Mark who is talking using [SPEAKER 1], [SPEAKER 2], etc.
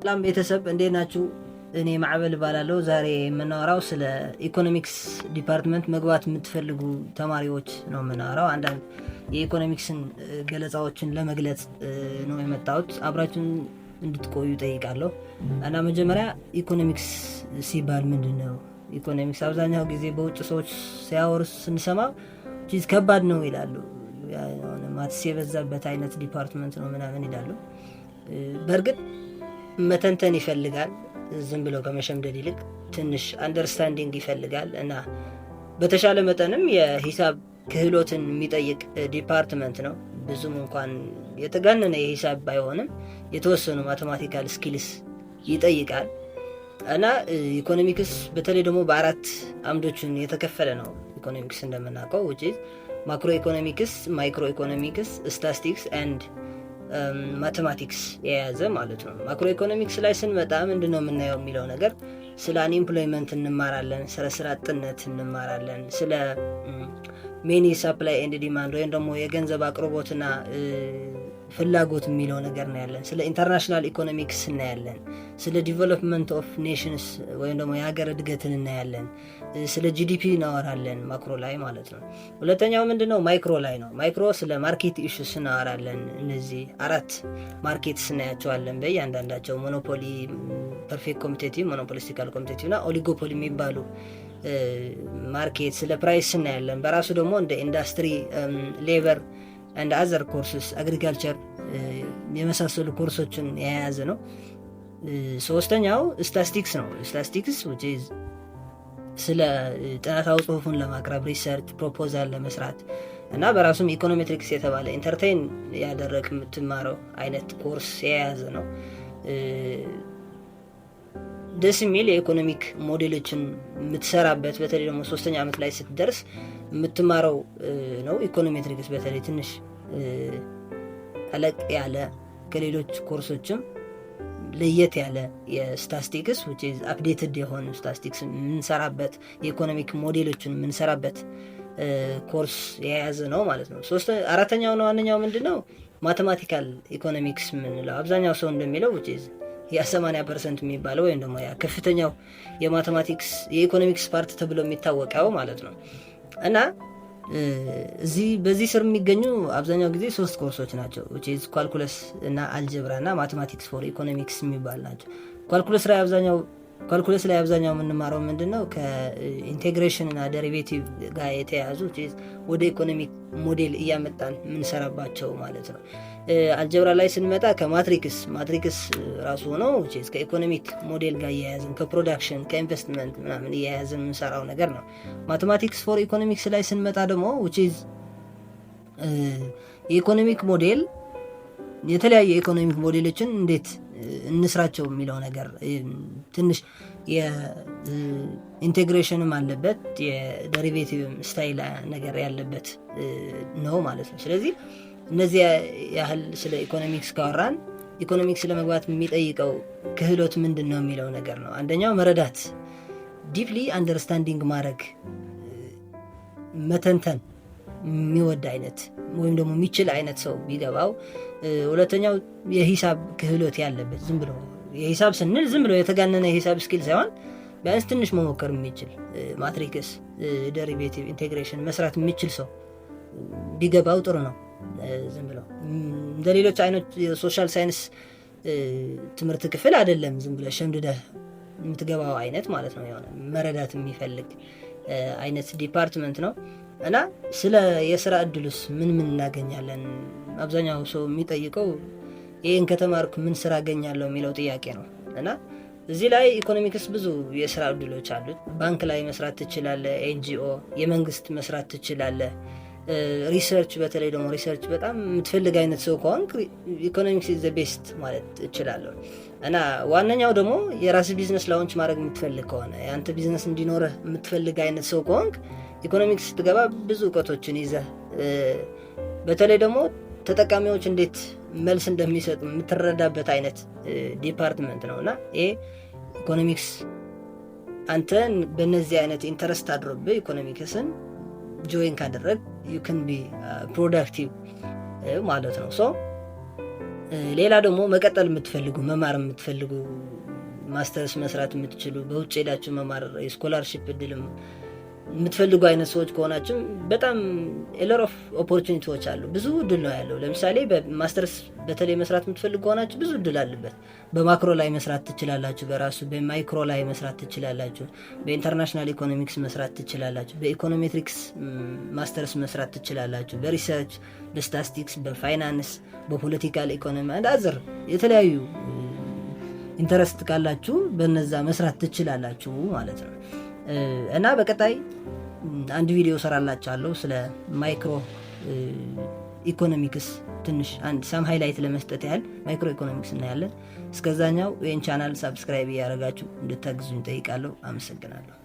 [SPEAKER 1] ሰላም ቤተሰብ፣ እንዴት ናችሁ? እኔ ማዕበል እባላለሁ። ዛሬ የምናወራው ስለ economics department መግባት የምትፈልጉ ተማሪዎች ነው የምናወራው። አንዳንድ የኢኮኖሚክስን ገለጻዎችን ለመግለጽ ነው የመጣሁት። አብራችሁን እንድትቆዩ ጠይቃለሁ። እና መጀመሪያ ኢኮኖሚክስ ሲባል ምንድን ነው? ኢኮኖሚክስ አብዛኛው ጊዜ በውጭ ሰዎች ሲያወሩ ስንሰማ ከባድ ነው ይላሉ። Maths የበዛበት አይነት department ነው ምናምን ይላሉ። በእርግጥ መተንተን ይፈልጋል። ዝም ብሎ ከመሸምደድ ይልቅ ትንሽ understanding ይፈልጋል እና በተሻለ መጠንም የሂሳብ ክህሎትን የሚጠይቅ department ነው። ብዙም እንኳን የተጋነነ የሂሳብ ባይሆንም የተወሰኑ mathematical skills ይጠይቃል። እና ኢኮኖሚክስ በተለይ ደግሞ በአራት አምዶችን የተከፈለ ነው። ኢኮኖሚክስ እንደምናውቀው which is macroeconomics፣ microeconomics፣ statistics and mathematics የያዘ ማለት ነው። Macroeconomics ላይ ስንመጣ ምንድነው የምናየው የሚለው ነገር ስለ unemployment እንማራለን፣ ስለ ስራ አጥነት እንማራለን፣ ስለ money supply and demand ወይም ደግሞ የገንዘብ አቅርቦትና ፍላጎት የሚለው ነገር እናያለን። ስለ international economics እናያለን። ስለ development of nations ወይም ደግሞ የሀገር እድገትን እናያለን። ስለ GDP እናወራለን macro ላይ ማለት ነው። ሁለተኛው ምንድነው? Micro ላይ ነው። Micro ስለ market issues እናወራለን። እነዚህ አራት markets እናያቸዋለን በእያንዳንዳቸው monopoly፣ perfect competitive፣ monopolistical competitive እና oligopoly የሚባሉ market፣ ስለ price እናያለን። በራሱ ደግሞ እንደ industry፣ labor and other courses፣ agriculture የመሳሰሉ ኮርሶችን የያዘ ነው። ሶስተኛው ስታስቲክስ ነው። ስታስቲክስ ስለ ጥናታዊ ጽሁፉን ለማቅረብ፣ research proposal ለመስራት እና በራሱም econometrics የተባለ entertain ያደረግ የምትማረው አይነት ኮርስ የያዘ ነው። ደስ የሚል የ economic ሞዴሎችን የምትሰራበት፣ በተለይ ደግሞ ሶስተኛ ዓመት ላይ ስትደርስ የምትማረው ነው። Econometrics በተለይ ትንሽ ጠለቅ ያለ፣ ከሌሎች ኮርሶችም ለየት ያለ የ statistics updated የሆኑ ስታስቲክስ የምንሰራበት፣ የ economic ሞዴሎችን የምንሰራበት ኮርስ የያዘ ነው ማለት ነው። አራተኛው ነው ዋነኛው ምንድን ነው? Mathematical economics የምንለው፣ አብዛኛው ሰው እንደሚለው ያ 80% የሚባለው ወይም ደግሞ ያ ከፍተኛው የ mathematics የ economics part ተብሎ የሚታወቀው ማለት ነው። እና እዚህ በዚህ ስር የሚገኙ አብዛኛው ጊዜ ሶስት ኮርሶች ናቸው፣ calculus እና algebra እና mathematics for economics የሚባል ናቸው። Calculus ላይ አብዛኛው የምንማረው ምንድን ነው? ከ integration እና derivative ጋር የተያያዙ ወደ economic model እያመጣን የምንሰራባቸው ማለት ነው። Algebra ላይ ስንመጣ ከ matrix ራሱ ሆነው ከ economic model ጋር እያያዝን፣ ከ production፣ ከ ኢንቨስትመንት ምናምን እያያዝን የምንሰራው ነገር ነው። Mathematics for economics ላይ ስንመጣ ደግሞ የ economic model፣ የተለያዩ የ economic ሞዴሎችን እንዴት እንስራቸው የሚለው ነገር ትንሽ የ integration ም አለበት፣ የ derivative style ነገር ያለበት ነው ማለት ነው። ስለዚህ እነዚህ ያህል ስለ ኢኮኖሚክስ ካወራን ኢኮኖሚክስ ለመግባት የሚጠይቀው ክህሎት ምንድን ነው የሚለው ነገር ነው። አንደኛው መረዳት፣ deeply understanding ማድረግ፣ መተንተን የሚወድ አይነት ወይም ደግሞ የሚችል አይነት ሰው ቢገባው። ሁለተኛው የሂሳብ ክህሎት ያለበት፣ ዝም ብሎ የሂሳብ ስንል ዝም ብሎ የተጋነነ የሂሳብ skill ሳይሆን ቢያንስ ትንሽ መሞከር የሚችል፣ matrix፣ derivative፣ integration መስራት የሚችል ሰው ቢገባው ጥሩ ነው። ዝም ብሎ እንደ ሌሎች አይነት የ social science ትምህርት ክፍል አይደለም። ዝም ብለህ ሸምድደህ የምትገባው አይነት ማለት ነው። የሆነ መረዳት የሚፈልግ አይነት department ነው። እና ስለ የስራ እድሉስ ምን ምን እናገኛለን? አብዛኛው ሰው የሚጠይቀው ይህን ከተማርኩ ምን ስራ አገኛለሁ የሚለው ጥያቄ ነው። እና እዚህ ላይ ኢኮኖሚክስ ብዙ የስራ እድሎች አሉት። ባንክ ላይ መስራት ትችላለህ፣ NGO፣ የመንግስት መስራት ትችላለህ። Research፣ በተለይ ደግሞ research በጣም የምትፈልግ አይነት ሰው ከሆንክ economics the best ማለት እችላለሁ። እና ዋነኛው ደግሞ የራስህ business launch ማድረግ የምትፈልግ ከሆነ፣ የአንተ ቢዝነስ እንዲኖርህ የምትፈልግ አይነት ሰው ከሆንክ ኢኮኖሚክስ ስትገባ ብዙ እውቀቶችን ይዘህ፣ በተለይ ደግሞ ተጠቃሚዎች እንዴት መልስ እንደሚሰጡ የምትረዳበት አይነት department ነው። እና ይሄ ኢኮኖሚክስ አንተን በእነዚህ አይነት interest አድሮብህ economics ን join ካደረግክ you can be productive ማለት ነው። So ሌላ ደግሞ መቀጠል የምትፈልጉ፣ መማር የምትፈልጉ፣ ማስተርስ መስራት የምትችሉ፣ በውጭ ሄዳችሁ መማር የ scholarship እድልም የምትፈልጉ አይነት ሰዎች ከሆናችሁ በጣም a lot of opportunity ዎች አሉ። ብዙ እድል ነው ያለው። ለምሳሌ በማስተርስ በተለይ መስራት የምትፈልጉ ከሆናችሁ ብዙ እድል አለበት። በ macro ላይ መስራት ትችላላችሁ። በራሱ በ micro ላይ መስራት ትችላላችሁ። በ international economics መስራት ትችላላችሁ። በ econometrics masters መስራት ትችላላችሁ። በ research፣ በ statistics፣ በ finance፣ በ political economy and other የተለያዩ interest ካላችሁ በነዛ መስራት ትችላላችሁ ማለት ነው። እና በቀጣይ አንድ ቪዲዮ ሰራላችኋለሁ ስለ micro ኢኮኖሚክስ፣ ትንሽ አንድ some highlight ለመስጠት ያህል micro economics እናያለን። እስከዛኛው ይህን channel subscribe እያደረጋችሁ እንድታግዙኝ ጠይቃለሁ። አመሰግናለሁ።